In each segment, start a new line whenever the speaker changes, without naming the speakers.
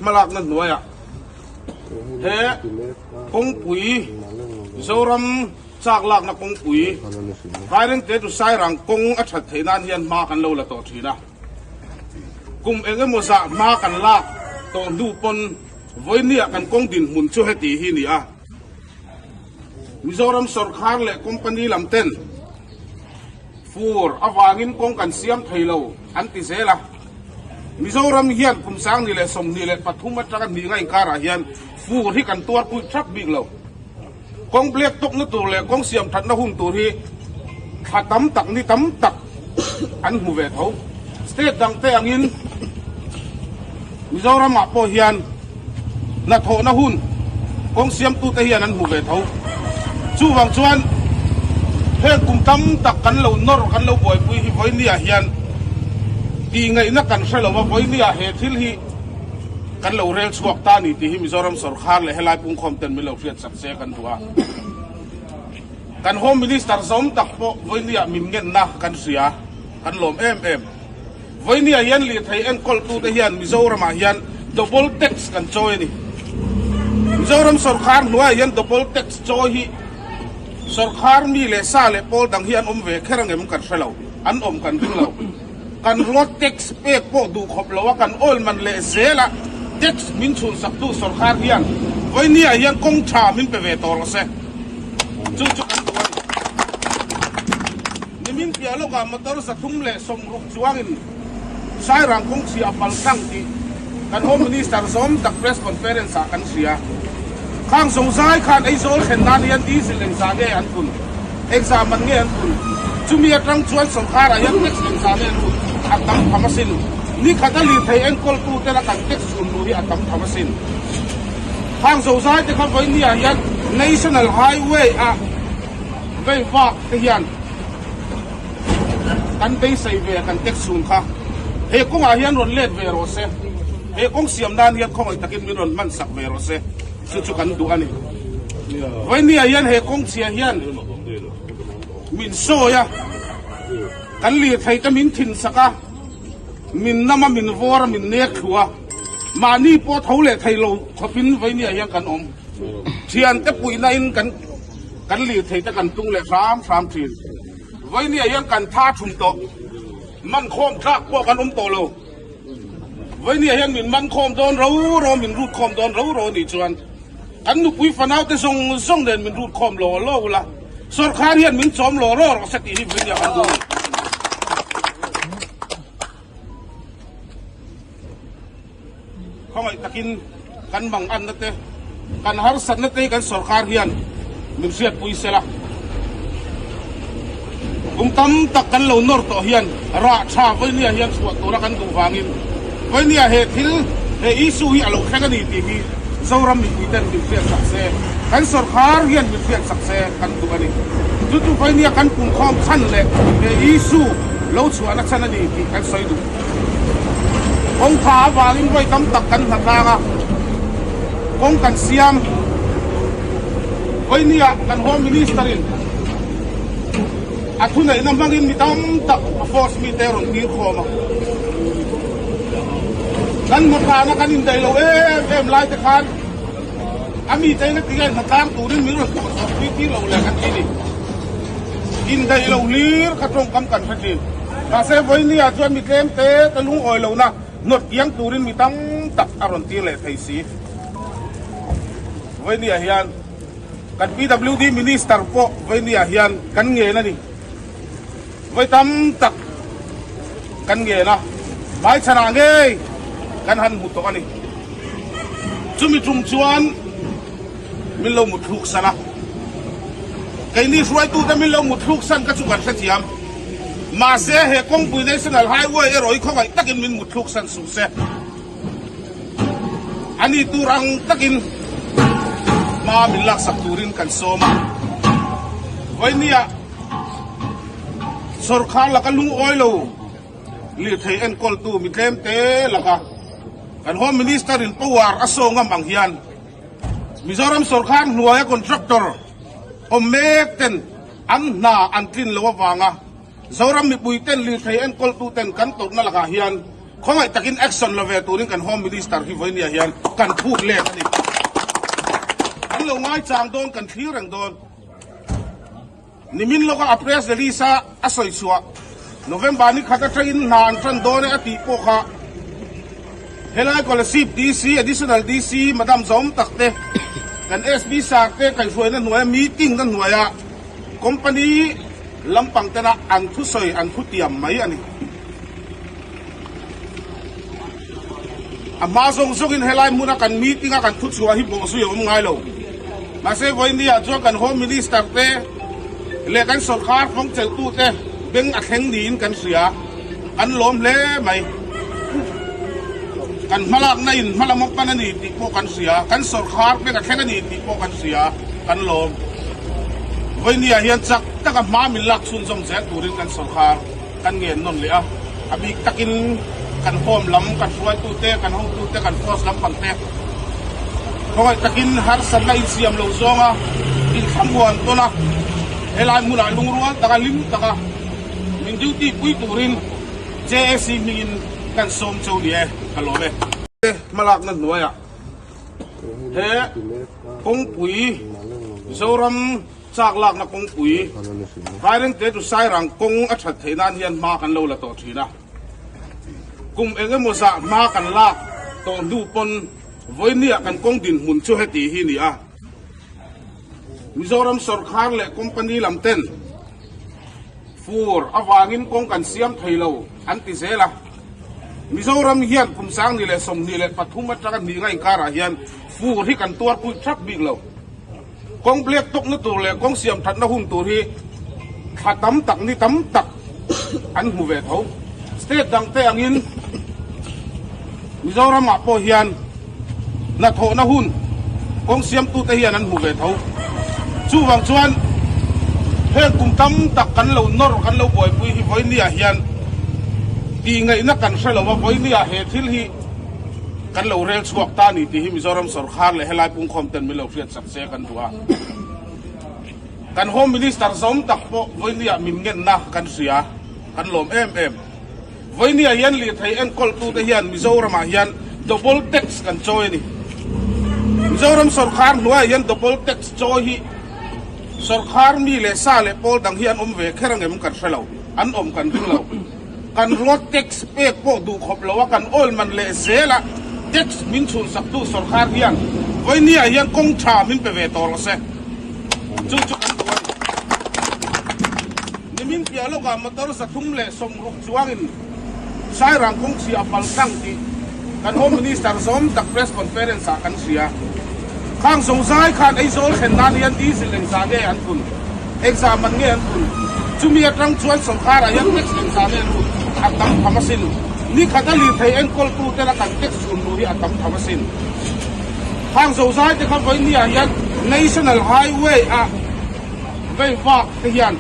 hmalakna hnuaiah he kawngpui Mizoram chak lakna kawngpui Vairengte to Sairang kawng a that theih nan hian hma kan lo la tawh thin a. Kum eng emaw zah hma kan lak tawh hnu pawn vawinia kan kawng dinhmun chu heti hi ni a. Mizoram sawrkhar leh company lam ten fur avangin kawng kan siam thei lo an ti zel a. Mizoram hian kum 2023 atanga hnih nga inkarah hian fur hi kan tuar pui thap bik lo. Kawng black tawkna tur leh kawng siam thatna hun tur hi thla tam tak ni tam tak an hmu ve tho. State dangte angin Mizoramah pawh hian hnathawhna hun kawng siamtute hian an hmu ve tho. Chuvang chuan heng kum tam tak kan lo nawr kan lo buaipui hi vawinia hian tihngaihna kan hre lo va, vawinia he thil hi kan lo rel chhuak ta a ni tih hi Mizoram sawrkhar leh helai pungkhawm ten min lo hriatsak se kan duh a. Kan Home Minister zawm tak pawh vawinia min ngenna kan hria, kan lawm em em. Vawinia hian lirthei enkawltute hian Mizoramah hian double tax kan chawi a ni. Mizoram sawrkhar hnuaiah hian double tax chawi hi sawrkhar mi leh sa leh pawl dang hi an awm ve kher angem kan hre lo, an awm kan ring lo. Kan road tax pek pawh duh khawp lo a, kan oil man leh zela tax min chhunhsaktu sawrkhar hian vawinia hian kawng tha min pe ve tawh rawh se. Chu chu kan duh a ni. Nimin piah lawkah motor 360 chuangin Sairang kawngchhia a pal tlang tih kan Home Minister zawm tak press conference ah kan hria. Khang zozai khan Aizawl thlen nan hian diesel engzah nge an thun, engzah man nge an thun, chumi atang chuan sawrkharah hian tax engzah nge an thun a tam tham asin. Nikhat a lirthei enkawltu tena kan tax chhun luh hi a tam tham asin. Khang zozai te kha vawinia hian National Highway ah Vei vak te hian kan beisei ve kan tek chhung kha he kawngah hian rawn let ve rawh se, he kawng siam nan hian khawngaih takin min rawn hman sak ve rawh se, chu chu kan duh a ni. Vawinia hian he kawng chhia hian min sawi a, kan lirthei te min thin sak a, min nam a, min vawr a, min nek thlu a, mahni pawh tho leh thei lo khawpin vawinia hian kan awm. Thiante puihna in kan. Kan lirthei te kan tung leh hram hram thin. Vawinia hian kan tha thum tawh. Man khawm tlak pawh kan awm tawh lo. Vawinia hian min man khawm dawn ro ro, min rut khawm dawn ro ro nih chuan kan nupui fanau te zawng zawng nen min rut khawm law law ula, sawrkhar hian min chawm law law rawh se tih hi vawinia kan duh a ni. Khawngaih takin kan manganna te, kan harsatna te hi kan sorkar hian min hriatpui sela. Kum tam tak kan lo nawr tawh hian rah tha vawinia hian chhuah tura kan duh vangin vawinia he thil, he issue hi a lo thleng a ni tih hi Zoram mipui ten min hriatsak se, kan sorkar hian min hriatsak se kan duh a ni. Chu chu vawinia kan pumkhawm chhan leh he issue lo chhuahna chhan a ni tih kan sawi duh. Kawngtha avangin vawi tam tak kan hnatlang a, kawng kan siam. Vawinia kan Home Minister in a thuneihna hmangin mi tam tak a force mite a rawn tir khawm a. Kan hnatlana kan indaih lo em em lai te khan a mite in a ti a, hnatlang turin min rawn thawh chhuah pui tir lo leh kan ti ni. Indaih lo hlir kha tawngkam kan hre thin. Mahse, vawinia chuan mi tlem te te lungawi lohna nawt kiang turin mi tam tak a rawn tir leh thei si. Vawinia hian kan PWD Minister pawh vawinia hian kan ngen a ni. Vawi tam tak kan ngen a, hmaichhanah ngei kan han hmu tawh a ni. Chumi chung chuan min lo mutthluk san a, keini hruaitute min lo mutthluk san ka chu kan hrethiam. Mahse, he kawngpui National Highway erawh hi khawngaih takin min mutthluk san suh se. A ni tur ang takin hma min laksak turin kan sawm a. Vawinia sawrkhar laka lungawi lo lirthei enkawltu mi tlemte laka kan Home Minister in power a saw ngam ang hian Mizoram sawrkhar hnuaia contractor awm mek ten An hna an tlin lo avanga Zoram mipuiten lirthei enkawltuten kan tawrhna lakah hian. Khawngaih takin action la ve turin kan Home Minister hi vawinia hian kan phut let a ni. Kan lo ngaichang dawn, kan thlir reng dawn. Nimin lawka a press release a a sawi chhuah November ni khat atangin hna an tan dawn e a tih pawh kha helai Kolasib DC, Additional DC Madam Zawm tak te, kan SP Sir te kaihhruaina hnuaia meeting na hnuaia company lampang tena an thusawi an thutiam mai a ni. A hma zawng zawngin helai hmuna kan meeting a kan thuchhuah hi bawhzui a awm ngai lo. Mahse vawinia chuan kan Home Minister te leh kan sawrkar kawngchelhtute beng a thleng niin kan hria. Kan lawm hle mai. Kan hmalakna in hmalam a pan a ni tih pawh kan hria. Kan sawrkar beng a thleng a ni tih pawh kan hria. Kan lawm. Vawinia hian chak taka hma min lak chhunzawm zel turin kan sawrkar. Kan ngen nawn leh a, a bik takin kan home lam, kan hruaitute, kan hotute, kan force lampang te khawngaih takin harsatna insiam lo zawnga inthlamuan tawn a, helai hmunah lungrual taka hlim taka min duty pui turin JAC hmingin kan sawm cheu ni e, ka lawm e. Hmalakna hnuaiah he kawngpui Mizoram Chak lakna kawngpui Vairengte to Sairang kawng a that theih nan hian hma kan lo la tawh thin a. Kum eng emaw zah hma kan lak tawh hnu pawn vawinia kan kawng dinhmun chu heti hi ni a. Mizoram sawrkhar leh company lam ten fur avangin kawng kan siam thei lo an ti zel a. Mizoram hian kum 2023 atanga hnih inkarah hian fur hi kan tuarpui thap bik lo. Kawng blek tawkna tur leh kawng siam thatna hun tur hi thla tam tak ni tam tak an hmu ve tho. State dangte angin Mizoramah pawh hian hnathawhna hun kawng siamtute hian an hmu ve tho. Chuvang chuan heng kum tam tak kan lo nawr kan lo buaipui hi vawinia hian tihngaihna kan hre lo a, vawinia he thil hi Kan lo rel chhuak ta a ni tih hi Mizoram sawrkhar leh helai pungkhawm ten min lo hriat sak se kan duh a. Kan Home Minister zawm tak pawh vawinia min ngenna kan hria, kan lawm em em. Vawinia hian lirthei enkawltute hian Mizoramah hian double tax kan chawi a ni. Mizoram sawrkhar hnuaiah hian double tax chawi hi sawrkhar mi leh sa leh pawl dang hi an awm ve kher angem kan hre lo, an awm kan ring lo. Kan road tax pek pawh duh khawp lo a, kan oil man leh zel a tax min chhunsak tu sawrkhar hian vawinia hian kawng tha min pe ve tawh rawh se. Chu chu kan duh a ni. Nimin piah lawkah motor 360 chuangin Sairang kawng chhia a pal tlang tih kan Home Minister zawm tak press conference ah kan hria. Khang zawng zai khan Aizawl thlen nan hian diesel engzah nge an thun? Engzah man nge an thun? Chumi atang chuan sawrkarah hian tax engzah nge an thun? A tam tham asin. Ni khat a lirthei enkawltu tena kan tax chhun luh hi a tam tham asin. Khang zozai te kha vawinia hian National Highway ah vei vak te hian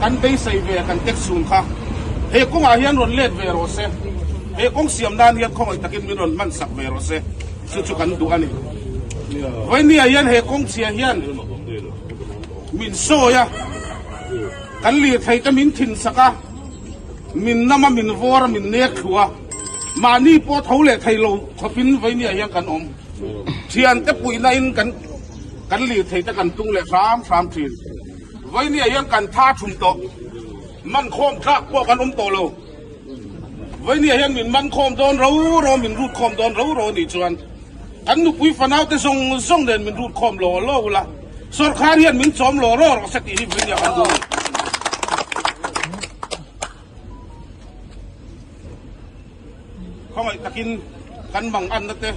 kan beisei ve kan tax chhun kha he kawngah hian rawn let ve rawh se. He kawng siam nan hian khawngaih takin min rawn hman sak ve rawh se. Chu chu kan duh a ni. Vawinia hian he kawngchhia hian min sawi a, kan lirthei te min thin sak a, min nam a, min vawr a, min nek thlu a, mahni pawh tho leh thei lo khawpin vawinia hian kan awm. Thiante puihna in kan kan lirthei te kan tung leh hram hram thin. Vawinia hian kan tha thum tawh, man khawm tlak pawh kan awm tawh lo. Vawinia hian min man khawm dawn ro ro, min rut khawm dawn ro ro anih chuan kan nupui fanaute zawng zawng nen min rut khawm law law ula, sawrkhar hian min chawm law law rawh se tih hi vawinia kan duh a ni. Khawngaih takin kan manganna te,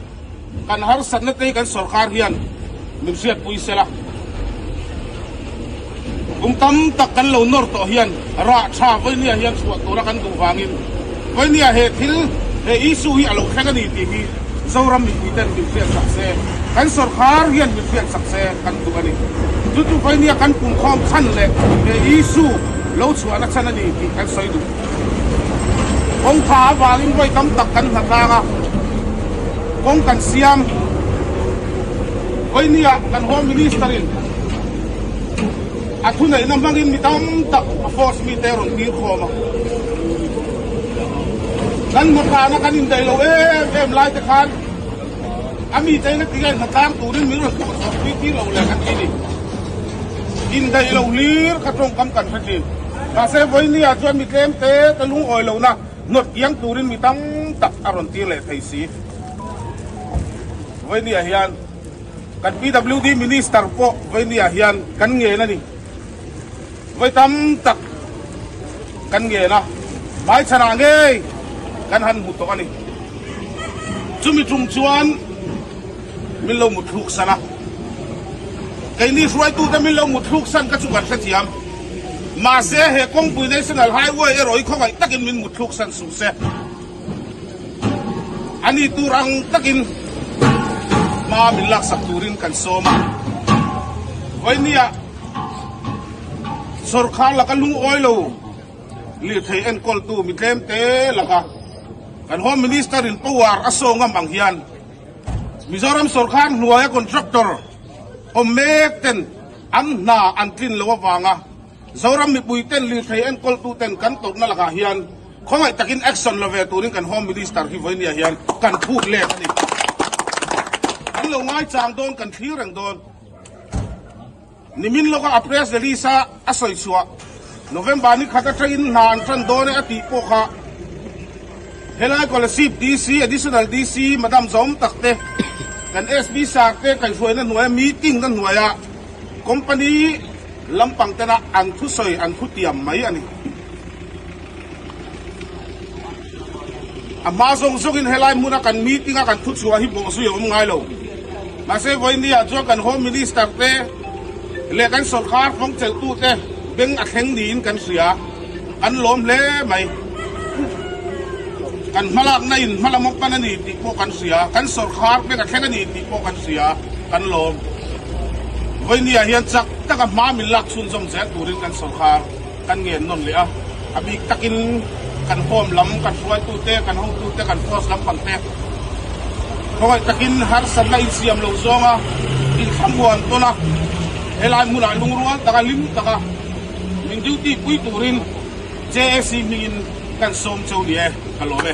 kan harsatna te hi kan sawrkar hian min hriatpui sela. Kum tam tak kan lo nawr tawh hian rah tha vawinia hian chhuah tura kan duh vangin vawinia he thil, he issue hi a lo thleng a ni tih hi Zoram mipui ten min hriatsak se, kan sawrkar hian min hriatsak se kan duh a ni. Chu chu vawinia kan pumkhawm chhan leh he issue lo chhuahna chhan a ni tih kan sawi duh. Kawngtha avangin vawi tam tak kan hnatlang a, kawng kan siam. Vawinia kan Home Minister in a thuneihna hmangin mi tam tak a force mite a rawn tir khawm a. Kan hnatlana kan indaih lo em em lai te khan a mi te ina tinge hnatlang turin min rawn thawh chhuah pui tir lo le kan ti ni. Indaih lo hlir kha tawngkam kan hre thin. Mahse vawinia chuan mi tlem te te lungawi lohna hnawt kiang turin mi tam tak a rawn tir leh thei si. Vawinia hian kan PWD Minister pawh vawinia hian kan ngen a ni. Vawi tam tak kan ngen a, hmaichhanah ngei kan han hmu tawh a ni. Chumi tum chuan min lo mutthluk san a, keini hruaitute min lo mutthluk san kha chu kan hrethiam. Mahse, he kawngpui National Highway erawh hi khawngaih takin min mutthluk san suh se. A ni tur ang takin hma min laksak turin kan sawm a. Vawinia. Sawrkhar laka lungawi lo lirthei enkawltu mi tlemte laka kan Home Minister in power a saw ngam ang hian Mizoram sawrkhar hnuaia contractor awm mek ten an hna an tlin lo avanga Zoram mipui ten lirthei enkawltu ten kan tawrhna lakah hian khawngaih takin action la ve turin kan Home Minister hi vawinia hian kan phut let a ni. Kan lo ngaichang dawn kan thlir reng dawn. Nimin lawka a press release a a sawi chhuah November ni khat atangin hna an tan dawn e a tih pawh kha helai Kolasib DC, Additional DC Madam Zawm tak te, kan SP Sir te kaihhruaina hnuaia meeting na hnuaia company lampang tena an thusawi an thutiam mai a ni. A hma zawng zawngin helai hmuna kan meeting a kan thuchhuah hi bawhzui a awm ngai lo. Mahse vawinia chuan kan Home Minister te leh kan sawrkar fawngchelhtute beng a thleng niin kan hria. Kan lawm hle mai. Kan hmalakna in hmalam a pan a ni tih pawh kan hria. Kan sawrkar beng a thleng a ni tih pawh kan hria. Kan lawm. Vawinia hian chak taka hma min lak chhunzawm zel turin kan sawrkar. Kan ngen nawn leh a, a bik takin kan home lam, kan hruaitute, kan hotute, kan force lampang te khawngaih takin harsatna insiam lo zawnga inthlamuan tawn a, helai hmunah lungrual taka hlim taka min duty pui turin JAC hmingin kan sawm cheu ni e, ka lawm e.